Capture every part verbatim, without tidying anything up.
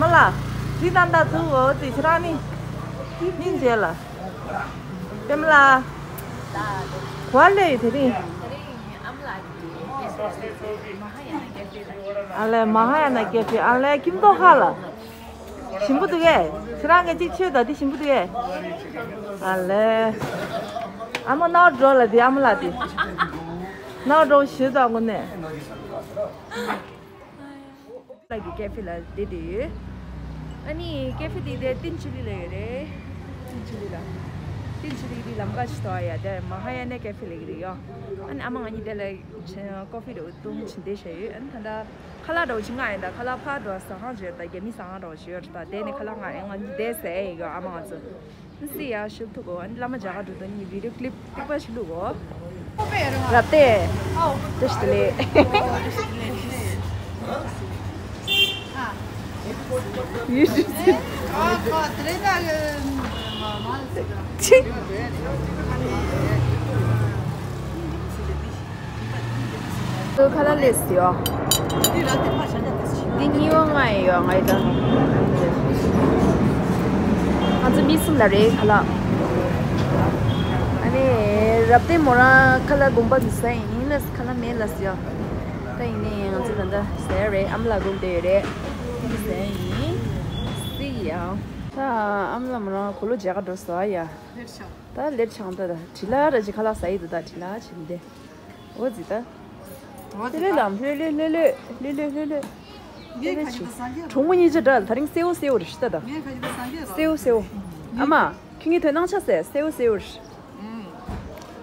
མ་ལ། ཇི་ལྟར་ལྟ་ཚུལ་འོ་ཙི་ཁྱེད་རང་ནི། སྙིང་རྗེ་ལ། པདྨ་ལ། གོ་བ་ལས་དེ་རིང་། ཨ་ལས་མ་ཧ་ཡ་ན་ཀེ་ཧྥེ་ཨ་ལས་ཁྱིམ་ཐོག་ཁ་ལ། ཞིམ་པོ་འདུག་གས། ཁྱེད་རང་གིས་གཅིག་མཆོད་དང་དེ་ཞིམ་པོ་འདུག་གས། ཨ་ལས། ཨ་མ་ནའོ་འགྲོ་ལ་དེ་ཨ་མ་ལ་དེ། ནའོ་འགྲོ་ཞུ་དང་དངོས་གནས། ལགས་ཀྱི་ཀེ་ཧྥེ་ལ་བསྡད་བསྡད་ཡོད། ཨ་ནི་ཀེ་ཧྥེ་དེ་དེ་ཏིན་ཅི་ལི་ལ་ཡོད་རེད། ཏིན་ཅི་ལི་ལ། ཏིན་ཅི་ལི་དེ་ལམ་ཁ་ཞིག་ཐོག་ཡ་དེ་མ་ཧ་ཡ་ནའི་ཀེ་ཧྥེ་ལ་ཡོད་རེད་ཡོ། ཨ་ནི་ཨ་མ་ང་གཉིས་དེ་ལ་ཀོ་ཧྥི་རེ་བཏུང་བྱིན་དེ་བྱས་ཡོད། ཨ་ནི་ད་ལྟ་ཁ་ལག་འདྲ་བོ་ཞིག་མངགས་ཡིན། ད་ཁ་ལག་ཕར་འགྲོ་ཟ་ཁང་བརྗོད་ད་རྒྱ་མི་ཟ་ཁང་འདྲ་བོ་ཞིག་ཡོད་རེད། ད་དེ་ནས་ཁ་ལག་མངགས་ཡིན། ང་གཉིས་དེ་ཟ་ཡ་ཡོད། ཨ་མ་ང་ཚོ། སི་ཡ་ཞིབ་ཐུག་གོ། ཨ་ནི་བླ་མ་རྒྱ་གར་འགྲོ་དོན་གཉིས་བི་ཌིའོ་ཀི་ལིབ་ཏིག་པ་ཞིག་བླུག་གོ། རབ་ཏེ། བཀྲ་ཤིས་བདེ་ལེགས། ཡུས་ཤུ་ཟེར། ཅི། ཁ་ལག་ལས་སི་ཡོ། འདི་གཉིས་པ་ང་ཡི་ཡོ། ང་ཡི་ད། ང་ཚོ་མི་གསུམ་ལ་རེད་ཁ་ལག། ཨ་ནི་རབ་བརྟན་མོ་རང་ཁ་ལག་དགོངས་པ་མི་ཟ་ཡིན་ལ་ཁ་ལག་མེད་ལ་སི་ཡོ། ད་ཡིན་ནའི་ང་ཚོ་ད་ལྟ་ཟ་ཡ་རེད། ཨ་མ་ལགས་སྒུག་བསྡད་ཡོད་རེད། ཟ་ཡ་ཡིན། སི་ཡོ། ད་ཨ་མ་ལགས་མོ་རང་གོ་ལོ་མཇལ་ཁ་འགྲོ་ཟ་ཡ། ད་ལེར་ཆང་ད་ད་དྲི་ལ་ར་ཅི་ཁ་ལག་ཟ་ཡི་འདུག་ད་དྲི་ལ་ཕྱིན་ཏེ། འོ་ཙི་ད། འོ་ཙི་ལྷོད་ལྷོད་ད། ལམ་ལྷོད་ལྷོད་ལྷོད་ལྷོད་ལྷོད་ལྷོད་ལྷོད་ལྷོད། ངས་ཁ་ཅིག་ད་ཟ་རྒྱུ། གྲོགས་མོ་གཉིས་ཆ་འདྲ་ད་རིང་སེའུ་སེའུ་རེད་ཤི་ད་ད། ངས་ཁ་ཅིག་ད་ཟ་རྒྱུ་ར། སེའུ་སེའུ། ཨ་མ། ཁྱོད་ངའི་དོན་སྣང་ཆ་ཟེར་སེའུ་སེའུ་རེད།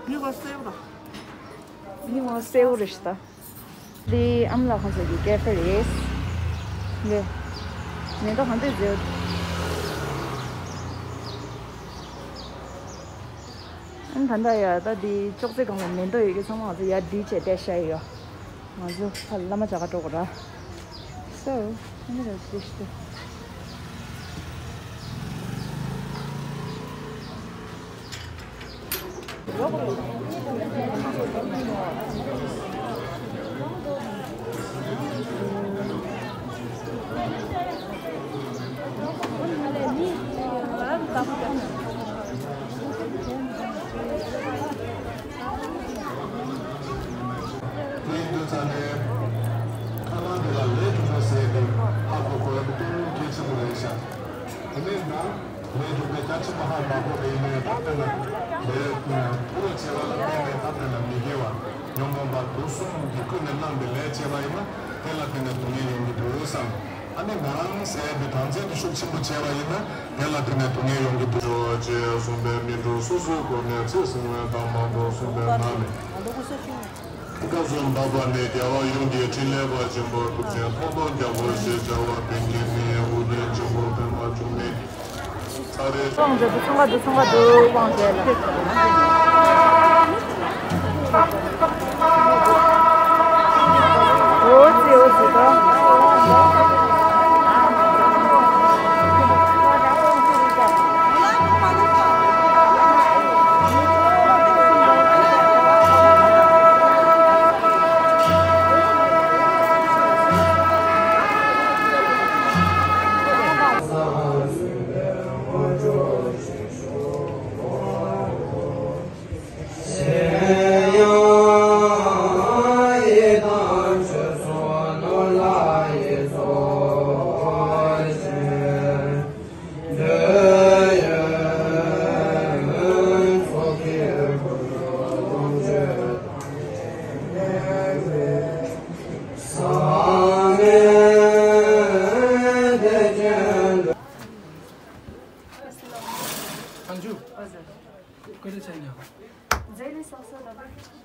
ངས་ཁ་སེའུ་ར། ངས་ཁ་སེའུ་རེད་ཤི་ད། འདི་ཨ་མ་ལགས་ཁོང་ཚོ་གི་ཀེ་ཧྥེ་རེད། འདི། མེ་ཏོག་གང་འདྲས་མཛེས། ཨ་ནི་ད་ལྟ་ཡ་ད་འདི་ཅོག་ཙེ་སྒང་ལ་མེ་ཏོག་ཡོད་རྒྱུ་ཚང་མ་ང་ཚོ་ཡར་བསྡུས་བྱས་བསྡད་བཞག་ཡོད། ང་ཚོ་ཕར་བླ་མ་མཇལ་ཁ་འགྲོ་དགོས་ར། སོ། ཨ་ནི་ར་བསྡུས་བཞག་དེའི་དུས་ཚོད་ནས་ཁ་པར་འདི་ལ་ལས་སྒྲུབ་པ་ཟེར་ཏེ་ཧ་གོ་གོ་ཡ་དེ་དཔེ་མི་སྲིད་གལ་ཆེན་པོ་རེད་ཤག་དེ་ནས་ད་ལས་སྒྲུབ་པའི་རྒྱ་ཆེན་པོ་ཧ་མ་གོ་བ་ཡིན་ནའི་ད་དཔེར་ན་ལས་ཕུ་རུ་བྱེད་པ་ལ་བརྟེན་ནས་ད་དཔེར་ན་མི་དགེ་བ་ཉོན་མོངས་པ་དུག་གསུམ་གྱིས་ཀུན་ནས་བསླངས་པའི་ལས་བྱས་པ་ཡིན་ན་དེ་ལ་བརྟེན་ནས་སྡུག་བསྔལ་ཡོང་གི་འདུག་བསམ། ཨ་ནི་ང་རང་ཟེར་དེ་དམ་ཚིག་གི་ཤུགས་ཆེན་པོ་བྱས་པ་ཡིན་ན་དེ་ལ་བརྟེན་ནས་སྡུག་བསྔལ་ཡོང་གི་འདུག་ཅེས་གསུངས་པའི་སྨིན་གྲོལ་སོ་སོའི་སྒོ་ནས་ཚིག་ཟིན་བས་དང་མ་འགྲོ་གསུངས་པའི་ནང་ནས། སྐབས་སུ་བབ་པ་ནས་རྒྱལ་བ་ཡུམ་གྱི་ཕྲིན་ལས་པ་ཆེན་པོ་ཐུགས་ཆེན་ཐོག་མཐའ་རྒྱལ་པོ་ཞེས་བྱ་བ་བན་དཀྱིལ་ནས་དབུ་རྒྱན་ཆེན་པོ་པདྨ་འབྱུང་གནས་ཀྱི་ས་རེ། དབང་མཛད་དུ་ཚང་ག་དུ་ཚང་ག་དུ་དབང་མཛད་ལ། འོ་ཙི་འོ་ཙི་ད།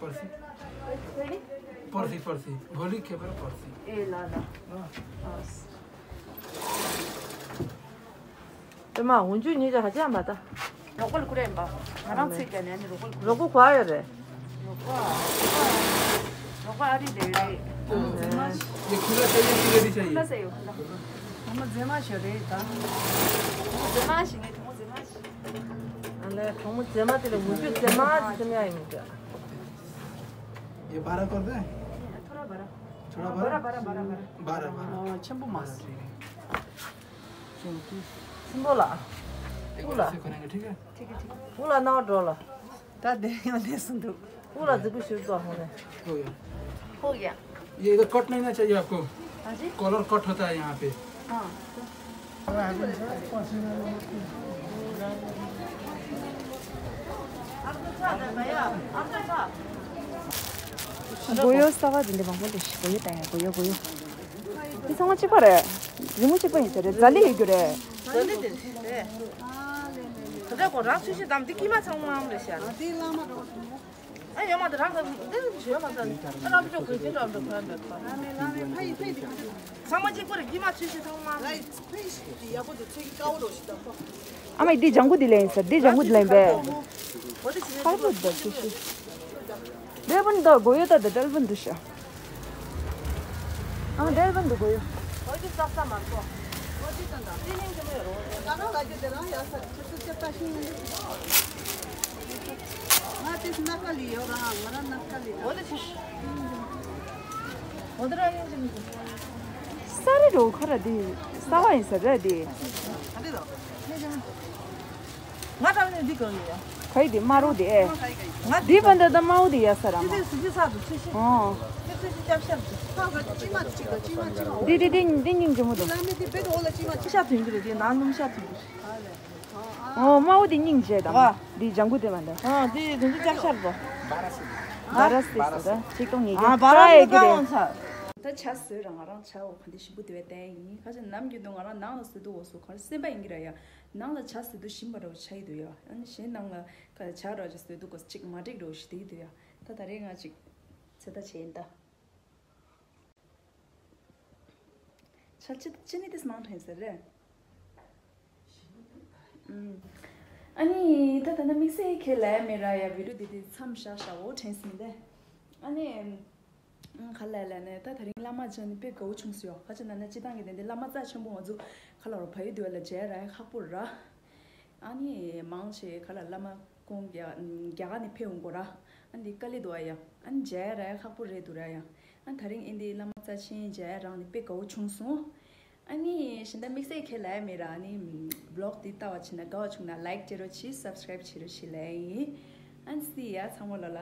पर्सि। पर्सि, पर्सि। भोलि के बारे पर्सि। ए, ल, ल। ཨེ་མ། འོན་ཆུ་ཉིད་ཀྱི་ཧ་ཅང་མ་ད། རོགས་པ་ལ་ཁུར་ཡིན་པ། ང་རང་ཚོས་ཀྱང་ནས་ནི་རོགས་པ་ལ་ཁུར། རོགས་པ་ག་ཡོད་རེད། རོགས་པ། རོགས་པ་ཨ་རི་རེད་རེད། ཁུར་ལ་ཟེར་ཡོད་ཁུར་ལ་ཟེར་ཡོད་ཁུར་ལ། གྲོགས་མོ་མཛེས་མ་ཞིག་རེད་ད། གྲོགས་མོ་མཛེས་མ་ཞིག་ངའི་གྲོགས་མོ་མཛེས་མ་ཞིག་ཨ་ལས་གྲོགས་མོ་མཛེས་མ་དེ་ལ་འུ་ཆོ་མཛེས་མ་ཟེར་ཡ་ཡིན་གྱི། ये बारह कर दे। थोड़ा बड़ा। थोड़ा बड़ा? बड़ा, बड़ा, बड़ा, बड़ा। बारह, बारह। हाँ, ཆེན་པོ་མ་རེད། སུ་འགྲོ་ལ། དབུ་ལ། དབུ་ལ་ནང་འགྲོ་ལ། ད་དེ་ཡང་ལས་སུ་འདུག་དབུ་ལ་རྫིག་པོ་ཞིག་ཏོ་ཧོ་ནས། ཐུག་ཡ། ཐུག་ཡ། ये इधर कट नहीं ना चाहिए आपको। हाँ जी। कॉलर कट होता है यहाँ पे। हाँ। སྒོ་ཡོ་ས་བ་འདི་འདི་མང་པོ་འདུག་སྒོ་ཡོ་ད་ཡ་སྒོ་ཡོ་སྒོ་ཡོ། འདི་ཚང་མ་གཅིག་པ་རེད། རི་མོ་གཅིག་པ་ཡིན་ས་རེད། རྫ་ལི་ཡོད་རྒྱུ་རེད། རྫ་ལི་དེ་རེད། ད་ལྟ་ཁོ་རང་ཚོས་ཤི་དམ་འདི་ཀྱི་མ་ཚང་མ་རེད་ཤག་ཨ་དེ་བླ་མ་རོ། ཨ་ཡོད་མ་དེ་རང་ག་འདི་བྱོས་མ་ཚང་ཨ་རང་བུ་ཅོག་གོས་ཅན་རང་འདྲ་ཁོ་ཡང་མེད་པ། ཚང་མ་གཅིག་པ་རེད། ཀྱི་མ་ཚོས་ཤི་ཚང་མ། ཨ་མ་འདི་ལྗང་ཁུ་འདི་ལེན་ས། འདི་ལྗང་ཁུ་འདི་ལེན་པས། ཁར་པོ་འདི་ཤི་ཤི། འདྲེ་བུན་ད་གོ་ཡོད་ད་འདི་འདྲེ་བུན་འདི་ཤ། ཨ་འདྲེ་བུན་འདི་གོ་ཡོད། ས་རེ་རོ་ཁ་ར་འདི་ས་བ་ཡིན་ས་རེ་འདི། ང་ཏང་ནི་འདི་གང་ཡོད། ག་ཡི་དེ་དམར་རོ་དེ། ང་འདི་བ་འདི་ད་དམར་བོ་དེ་ཡ་ས་ར་མ། དེ་སུ་ཅི་ས་དུ་ཆུ་ཤི། ཨོ། དེ་ཆུ་ཤི་ཅབ་ཤར་དུ། ཁ་ཁ་ཅི་མ་ཅི་ག་ཅི་མ་ཅི་མ། འདི་འདི་འདི་འདི་སྙིང་རྗེ་མོ་དང་། ལ་མི་དེ་བེད་འོ་ལ་ཅི་མ་ཅི་ཤ་ཐུན་གི་རེད། དེ་ནང་སྣུམ་ཤ་ཐུན་གི་རེད། ཨོ་དམར་བོ་དེ་སྙིང་རྗེ་དང་། ཨ། འདི་ལྗང་གུ་དེ་མ་འདི། ཨ་འདི་དུན་དུ་ཅབ་ཤར་དུ། བ་ར་སི་དེ་ས་ད་ཆིག་སྟོང་ཉིས་བརྒྱ། ཨ་བ་ར་ས་ཀ་འོང་ས། ད་ཆ་བཟོས་ར་ང་རང་ཆ་འོ་ག་འདི་ཞིམ་པོ་དེ་བས་བསྟན་ཡིན། ཁ་ཅིག་ནམ་རྒྱུན་དུ་ང་རང་ནང་ལ་བཟོས་འདུག་འོ་སོ་ག་ར་སེམས་པ་ཡིན་གི་ར་ཡ། ནང་ལ་ཇ་བཟོས་དུས་ཞིམ་པ་འདྲ་བོ་ཆགས་ཀྱི་འདུག་ཡ། ཨ་ནི་གཞན་ནང་ལ་ཁ་ཇ་འདྲ་བོ་ཅིག་བཟོས་དུས་གོ་ཅིག་མ་འགྲིག་འདྲ་བོ་ཞིག་བསྡད་ཀྱི་འདུག་ཡ། ད་ད་རེས་ང་ཅིག་ཚོད་ལྟ་བྱས་ཡིན་ད། ཆ་ཅི་ཅི་ནི་དེ་མང་དྲན་ཟེར་རེད། ཨུམ། ཨ་ནི་ད་ད་ནི་དམིགས་བསལ་ཁས་ལེན་མེད་ར་ཡ། བི་ཌིའོ་འདི་དེ་མཚམས་བཞག་བཞག་འོ་དྲན་སྲིད་མི་འདི། ཨ་ནི། ཁ་ལ་ལ་ནས་ད་ད་རིང་བླ་མ་མཇལ་ནས་དཔེ་དགའ་བོ་བྱུང་སོང་ཡོ། ཁ་ཅིག་ན་ན་སྤྱི་བཏང་གི་དེ་འདི་བླ་མ་རྩ་ཆེན་པོ་ང་ཚོ་ཁ་ལ་རོ་བ་ཡུལ་དུ་བ་ལ་མཇལ་ར་ཡ་ཁག་པོ་ར། ཨ་ནི་མང་ཆེ་ཁ་ལ་བླ་མ་ཁོང་རྒྱ་རྒྱ་གར་ནས་ཕེབས་འོང་གོ་ར། ཨ་འདི་དཀའ་ལས་འདུག་ཨ་ཡ། ཨ་ནི་མཇལ་ར་ཡ་ཁག་པོ་རེད་འདུག་ར་ཡ། ཨ་ད་རིང་ཨེ་འདི་བླ་མ་རྩ་ཆེན་མཇལ་རང་ནས་དཔེ་དགའ་བོ་བྱུང་སོང་། ཨ་ནི་གཞན་དག་དམིགས་བསལ་ཁས་ལེན་མེད་ར། ཨ་ནི་བི་ལོག་འདི་ལྟ་བ་བྱས་ན་དགའ་བ་བྱུང་ན་ལའིག་བྱེད་རོགས་གྱིས། སབ་སི་ཀ་རེབ་བྱེད་རོགས་གྱིས་ལེ་ཡིན། ཨ་ནི་སི་ཡ་ཚང་མ་ལོ་ལ།